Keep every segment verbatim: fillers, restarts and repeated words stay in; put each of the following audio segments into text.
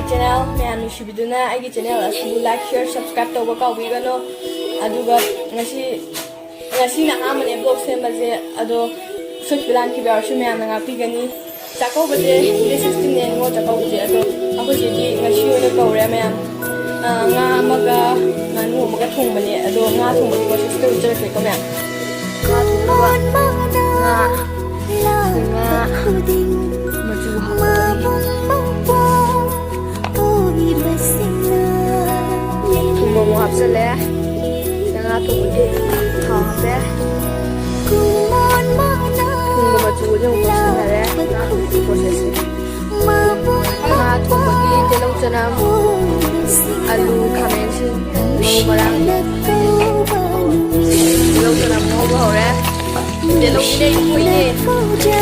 Channel ꯃꯌꯥꯝ ꯅꯨꯡꯁꯤꯕꯤꯗꯨꯅ ꯑꯩꯒꯤ channel ꯑꯁꯤꯕꯨ ꯂꯥꯏꯛ, ꯁꯤꯌꯔ, ꯁꯕꯁꯀ꯭ꯔꯥꯏꯕ ꯇꯧꯕ ꯀꯥꯎꯕꯤꯒꯅꯨ꯫ ꯑꯗꯨꯒ ꯉꯁꯤ, ꯉꯁꯤꯅ ꯑꯍꯥꯟꯕꯅꯦ ꯕ꯭ꯂꯣꯒ ꯁꯦꯝꯕꯁꯦ, ꯑꯗꯣ ꯁꯣꯏꯈꯤꯕ ꯂꯥꯟꯈꯤꯕ ꯌꯥꯎꯔꯁꯨ ꯃꯌꯥꯝꯅ ꯉꯥꯛꯄꯤꯒꯅꯤ꯫ ꯆꯥꯛꯀꯧꯕꯁꯦ ꯗꯦꯠ ꯁꯤꯛꯁꯇꯤꯟꯅꯦ ꯅꯤꯉꯣꯜ ꯆꯥꯛꯀꯧꯕꯁꯦ꯫ ꯑꯗꯣ ꯑꯩꯈꯣꯏ ꯆꯦꯗꯤ ꯉꯁꯤ ꯑꯣꯏꯅ ꯀꯧꯔꯦ ꯃꯌꯥꯝ꯫ ꯑ, ꯉꯥ ꯑꯃꯒ ꯉꯥꯅꯨ ꯑꯃꯒ ꯊꯣꯡꯕꯅꯦ꯫ ꯑꯗꯣ ꯉꯥ ꯊꯣꯡꯕꯒꯤ ꯄ꯭ꯔꯣꯁꯦꯁꯇ ꯎꯠꯆꯔꯛꯀꯦꯀꯣ ꯃꯌꯥꯝ꯫ ꯉꯥ ꯊꯣꯡꯅꯕ ꯉꯥ, ꯉꯥ ꯃꯆꯨ ꯍꯥꯞꯄꯅꯤ꯫ ꯊꯨꯝ ꯑꯃꯨꯛ ꯍꯥꯞꯆꯜꯂꯦ꯫ ꯉꯥ ꯊꯣꯡꯕꯒꯤ ꯊꯥꯎ ꯍꯥꯞꯄꯦ꯫ ꯊꯨꯝꯒ ꯃꯆꯨꯒꯁꯦ ꯑꯃꯨꯛ ꯇꯣꯠꯁꯟꯅꯔꯦ꯫ ꯉꯥ ꯊꯣꯡꯕꯒꯤ ꯄ꯭ꯔꯣꯁꯦꯁꯁꯦ꯫ ꯉꯥ ꯊꯣꯡꯕꯒꯤ ꯇꯤꯜꯍꯧ ꯆꯅꯝ, ꯑꯂꯨ, ꯈꯥꯃꯦꯟꯁꯤꯟ, ꯃꯔꯨ ꯃꯔꯥꯡ꯫ ꯇꯤꯜꯍꯧ ꯆꯅꯝ ꯉꯧꯕ ꯍꯧꯔꯦ꯫ ꯇꯤꯜꯍꯧ ꯏꯅꯩ ꯊꯣꯛꯏꯅꯦ꯫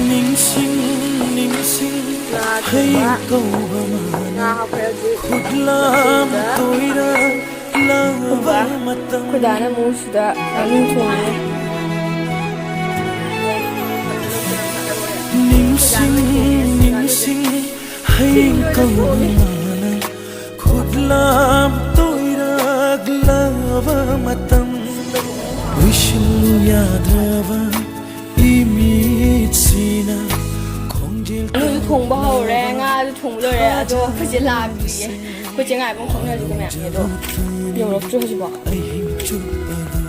ꯅꯤꯡꯁꯤꯡ ꯅꯤꯡꯁꯤꯡ ꯉꯥ ꯊꯣꯡꯕ꯫ ꯍꯌꯦꯡ ꯀꯧꯕ ꯃꯥꯅ ꯉꯥ ꯍꯥꯞꯈ꯭ꯔꯦ ꯍꯧꯖꯤꯛ꯫ ꯈꯨꯠꯂꯥꯝ ꯇꯣꯏꯔꯛꯂꯕ ꯃꯇꯝ꯫ ꯑꯩꯈꯣꯏ ꯗꯥꯅ ꯑꯃꯨꯛ ꯁꯤꯗ ꯉꯥꯅꯨ ꯊꯣꯡꯉꯦ꯫ ꯅꯤꯡꯁꯤꯡ ꯅꯤꯡꯁꯤꯡ ꯍꯌꯦꯡ ꯀꯧꯕ ꯃꯥꯅ ꯈꯨꯠꯂꯥꯝ ꯇꯣꯏꯔꯛꯂꯕ ꯃꯇꯝ꯫ ꯎꯏꯁꯤꯜꯂꯨ ꯌꯥꯗ꯭ꯔꯕ ꯏꯃꯤꯠꯁꯤꯅ ꯈꯣꯟꯖꯦꯜ ꯉꯥꯅꯨꯁꯨ ꯊꯣꯡꯕ ꯍꯧꯔꯦ, ꯉꯥꯁꯨ ꯊꯣꯡꯕ ꯂꯣꯏꯔꯦ, ꯑꯗꯣ ꯑꯩꯈꯣꯏꯁꯦ ꯂꯥꯛꯇ꯭ꯔꯤꯌꯦ꯫ ꯑꯩꯈꯣꯏ ꯆꯦ ꯉꯥꯏꯕ ꯑꯃ ꯈꯪꯅꯔꯤꯀꯣ ꯃꯌꯥꯝꯁꯦ, ꯑꯗꯣ ꯌꯧꯔꯛꯇ꯭ꯔꯤ ꯍꯧꯖꯤꯛꯐꯥꯎ꯫ ꯑꯍꯤꯡ ꯆꯨꯞꯄꯗꯨ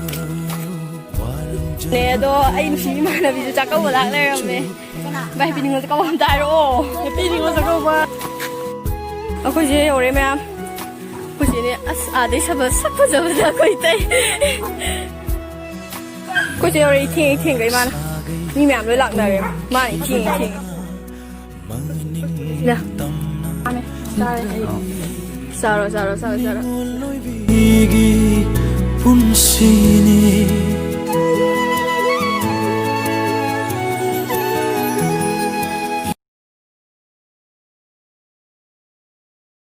ꯋꯥꯔꯝꯖ ꯅꯦ, ꯑꯗꯣ ꯑꯩ ꯅꯨꯡꯁꯤ ꯏꯃꯥꯟꯅꯕꯤꯁꯨ ꯆꯥꯛꯀꯧꯕ ꯂꯥꯛ ꯂꯩꯔꯝꯃꯦ꯫ ꯚꯥꯏ, ꯍꯦꯄꯤ ꯅꯤꯉꯣꯜ ꯆꯥꯛꯀꯧꯕ ꯑꯝꯇ ꯍꯥꯏꯔꯛꯑꯣ꯫ ꯍꯦꯄꯤ ꯅꯤꯉꯣꯜ ꯆꯥꯛꯀꯧꯕ꯫ ꯑꯩꯈꯣꯏꯁꯦ ꯌꯧꯔꯦ ꯃꯌꯥꯝ꯫ ꯑꯩꯈꯣꯏ ꯆꯦꯅꯦ, ꯑꯁ, ꯑꯥꯗꯩ ꯁꯕ-, ꯁꯛ ꯐꯖꯕꯗ ꯑꯩꯈꯣꯏ ꯇꯩ꯫ ꯑꯩꯈꯣꯏ ꯆꯦ ꯌꯧꯔꯦ, ꯏꯊꯦꯡ, ꯏꯊꯦꯡꯒꯩ ꯃꯥꯅ꯫ ꯃꯤ ꯃꯌꯥꯝ ꯂꯣꯏ ꯂꯥꯛꯅꯔꯦ꯫ ꯃꯥꯅꯤ ꯊꯦꯡꯉꯤ ꯊꯦꯡꯉꯤ꯫ ꯅ꯫ ꯆꯥꯔꯦ꯫ ꯆꯥꯔꯣ ꯆꯥꯔꯣ ꯆꯥꯔꯣ ꯆꯥꯔꯣ꯫ ꯄꯨꯟꯁꯤꯅꯤ꯫